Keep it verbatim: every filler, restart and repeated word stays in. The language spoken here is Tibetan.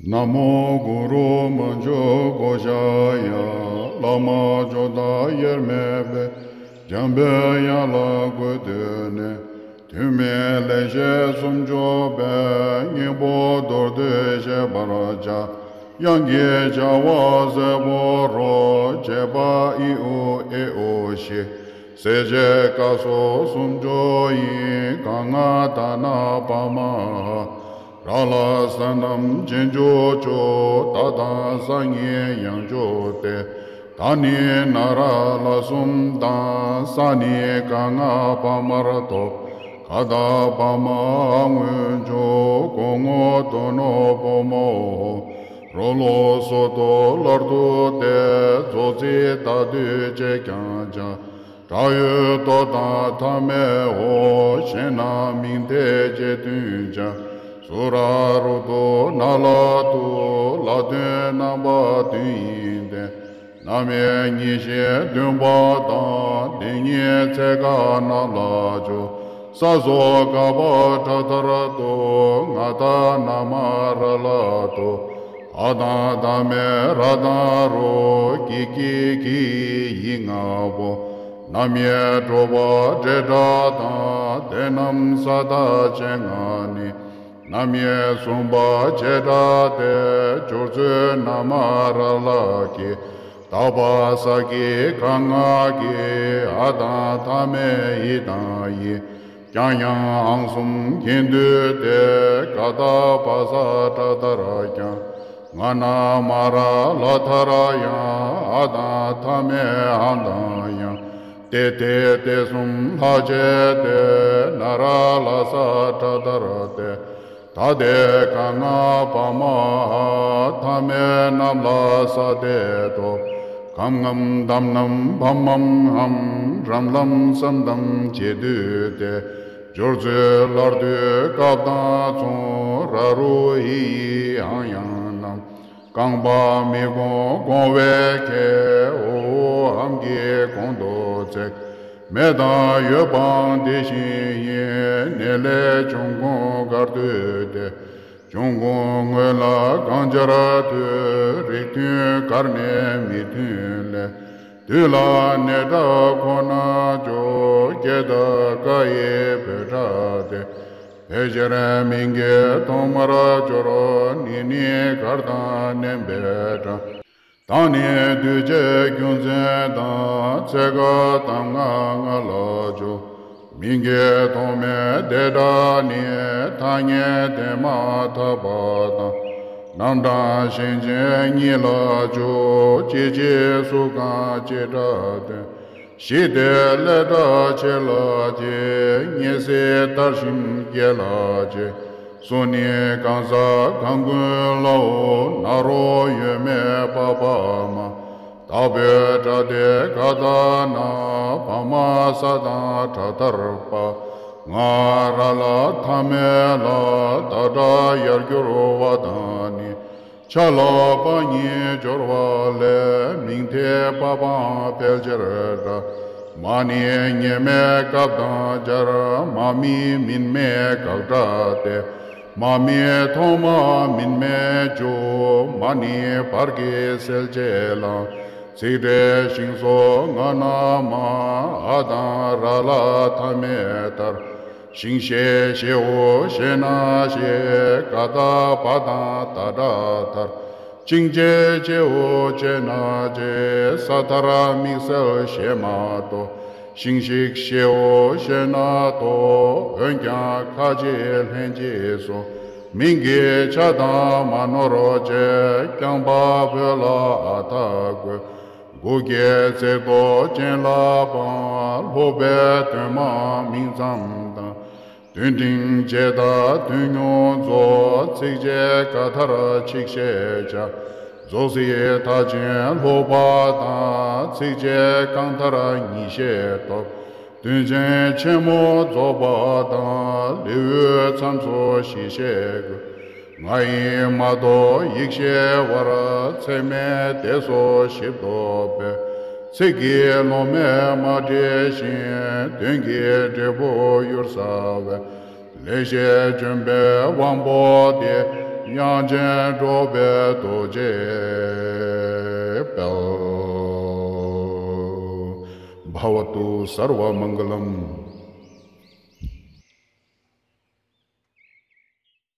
ན་མོ་གུ་རུ་མཉྫུ་གྷོ་ཥཱ་ཡ། བླ་མ་ཇོ་བདག་དབྱེར་མེད་པས། འཇམ་པའི་དབྱངས་ལ་གུས་བཏུད་ནས། ཐུན་མིན་ལེགས་བཤད་སུམ་ཅུ་པའི། སྙིང་པོ་མདོར་བསྡུས་བཤད་པར་བྱ། དབྱངས་ཀྱི་བྱ་བ་གསལ་པོར་རོ། བྱེད་པ་ཨི་ཨུ་ཨེ་ཨུ་བཞི། གསལ་བྱེད་ཀ་སོགས་སུམ་ཅུ་ཡི། ག་ང་ད་ན་པ་མ་ཧ། ར་ལ་ས་རྣམས་རྗེས་འཇུག་བཅུ། ད་དང་ས་གཉིས་ཡང་འཇུག་སྟེ། ད་ནི་ན་ར་ལ་གསུམ་དང་། ས་ནི་ག་ང་བ་མར་ཐོབ། ག་ད་བ་མ་ཧ་སྔོན་འཇུག་གོ་ངོ་དོ་ནོ་བོ་མོ་ཧོ། རོ་ལོ་སོ་དོ་ལར་དུ་སྟེ། རྫོགས་ཚིག་ད་དུས་བཅད་ཀྱང་བྱ། སྒྲ་ཡོད་དོ་དང་ཐ་མའི་འོ། ཞེས་ན་མིང་མཐའི་རྗེས་མཐུན་བྱ། སུ་ར་རུ་དུ་ན་ལ་དུ། ལ་དོན་རྣམ་པ་བདུན་ཡིན་ཏེ། རྣམ་དབྱེ་གཉིས་བཞི་བདུན་པ་དང་། འདི་ཉིད་ཚེ་ག་རྣམས་ལ་འཇུག་ས་སོགས་ག་བ་དྲག་མཐར་ཐུག་ང་ད་ན་མ་ར་ལ་དུ། བ་དང་ད་མའི་ར་དང་རུ། གི་གི་གིའི་ཡིག་ལྔ་པོ། རྣམ་དབྱེ་དྲུག་པ་འབྲེལ་སྒྲ་དང་། དེ་རྣམས་ས་མཐའ་ཅན་ལྔ་ནི། རྣམ་དབྱེ་གསུམ་པ་བྱེད་སྒྲ་སྟེ། སྦྱོར་ཚུལ་ན་མ་ར་ལ་གི། ད་བ་ས་གི་ག་ང་གི། འ་དང་ཐ་མའི་འི་དང་ཡི། ཀྱང་ཡང་འང་གསུམ་གྱེན་བསྡུས་ཏེ། ག་ད་བ་ས་དྲག་མཐར་ཀྱང་། ང་ན་མ་ར་ལ་མཐར་ཡང་། འ་དང་ཐ་མའི་འ་དང་ཡང་། ཏེ་ཏེ་ཏེ་གསུམ་ལྷག་བྱས་ཏེ། ན་ར་ལ་ས་དྲག་མཐར་ཏེ། ད་དེ་ག་ང་བ་མ་ཧ། ཐ་མའི་རྣམས་ལ་ས་མཐའི་ཐོབ། གམ་ངམ་དམ་ནམ་བམ་མམ་འམ། རམ་ལམ་སམ་དམ་འབྱེད་སྡུད་དེ། སྦྱོར་ཚུལ་ལར་དུས་སྐབས་དང་མཚུངས། ར་རུ་འི་ཡི་འང་ཡང་རྣམས། རྐང་པ་མི་གོང་གོང་བས་ཁེགས། འོ་འུ་འམ་གྱིས་གོང་དུ་བརྩེགས། མེད་དང་ཡོད་པའང་དེ་བཞིན་ཡིན། ནི་ལས་འབྱུང་ཁུངས་གར་འདུས་ཏེ། འབྱུང་ཁུངས་དངོས་ལ་གང་སྦྱར་འདོད། རིགས་མཐུན་གར་ནི་མི་མཐུན་ལས། དུས་ལ་ནི་སྒྲ་ཁོ་ན་འཇུག་སྐད་བརྡ་ཀ་ཡི་བོད་སྒྲ་སྟེ། ཕལ་ཆེར་མིང་གི་ཐོག་མར་སྦྱོར། ནི་ནི་གར་དང་མནན་པའི་སྒྲ། དང་ནི་འདུས་བྱས་རྒྱུ་མཚན་དང་། ཚེ་ག་དམ་ང་ང་ལ་འཇུག་མིང་གི་ཐོག་མའི་དེ་སྒྲ་ནི། ཐ་སྙད་དེ་མ་ཐག་པ་དང་། རྣམ་གྲངས་གཞན་ཅན་གཉིས་ལ་འཇུག་ཅི་ཕྱིས་སུ་གང་ཅི་སྒྲ་སྟེ། གཞི་དེ་ལས་སྒྲ་ཆེ་ལ་གྱེས། ཉེ་སྲིད་ལྟར་ཞིམ་རྒྱས་ལ་གྱེས། སུ་ནི་གང་ཟག་གང་ཀུན་ལའོ། ན་རོ་ཡོད་མེད་པ་བ་མ། ད་བོད་སྒྲ་སྟེ་ག་ད་ན། བ་མ་ས་དང་དྲག་མཐར་བ། ང་ར་ལ་ཐ་མའི་ལ། ད་སྒྲ་ཡར་གྱུར་བ་དང་ནི། ཆ་ལ་བ་གཉིས་སྦྱོར་བ་ལས། མིང་མཐའི་བ་བའང་ཕལ་ཆེར་འདྲ། མ་ནི་ངེས་མེད་སྐབས་དང་སྦྱར། མ་མི་མིན་མེད་དགག་སྒྲ་སྟེ། མ་མི་ཐོག་མ་མིན་མེད་མཇུག་མ་ནི་བར་གྱི་གསལ་བྱེད་ལ། ཚིག་འབྲེལ་ཞིང་སོགས་ང་ན་མ། འ་དང་ར་ལ་ཐ་མའི་མཐར། ཞིང་ཞེས་ཞེའོ་ཞེ་ན་ཞེས། ག་ད་བ་དང་ད་སྒྲ་མཐར། ཅིང་ཅེས་ཅེའོ་ཅེ་ན་ཅེས། ས་མཐར་དམིགས་བསལ་ཞེས་མ་གཏོགས། ཤིང་ཤིག་ཞེའོ་ཞེ་ན་གཏོགས། འོན་ཀྱང་ཁ་ཅིག་ལྷན་ཅིག་སོགས། མིང་གི་ཆ་དང་མ་ནོར་བྱེད། རྐྱང་པ་བོད་ལ་འ་མཐའ་དགོས། གུ་གེ་ཚེག་དོ་ཅན་ལ་བ། ལྷོག་པའི་དོན་མ་མིང་ཙམ་དང་། དོན་འབྲིང་བྱེད་དང་དོན་ཉུང་རྫོགས། ཚིགས་བཅད་ག་མཐར་ཆིག་ཤད་བྱ། རྫོགས་ཚིག་མཐའ་ཅན་ལྷོག་པ་དང་། ཚིགས་བཅད་གང་མཐར་ཉིས་ཤད་ཐོབ། དོན་ཅན་ཆེན་མོ་རྫོགས་པ་དང་། ལེའུའི་མཚམས་སུ་བཞི་ཤད་དགོས། ང་ཡིས་མ་གཏོགས་ཡིག་ཤད་བར། ཚེག་མེད་དེ་སོགས་ཞིབ་རྟོགས་པས། ཚིག་གི་ལོ་མས་མ་འབྲེལ་ཞིང་། དོན་གྱི་འབྲས་བུ་གཡུར་ཟ་བས། ལེགས་བཤད་ལྗོན་པའི་དབང་པོ་སྟེ། དབྱངས་ཅན་སྒྲོགས་པའི་རྡོ་རྗེའི་དཔལ། བྷ་ཝ་ཏུ་སརྦ་མངྒ་ལམ།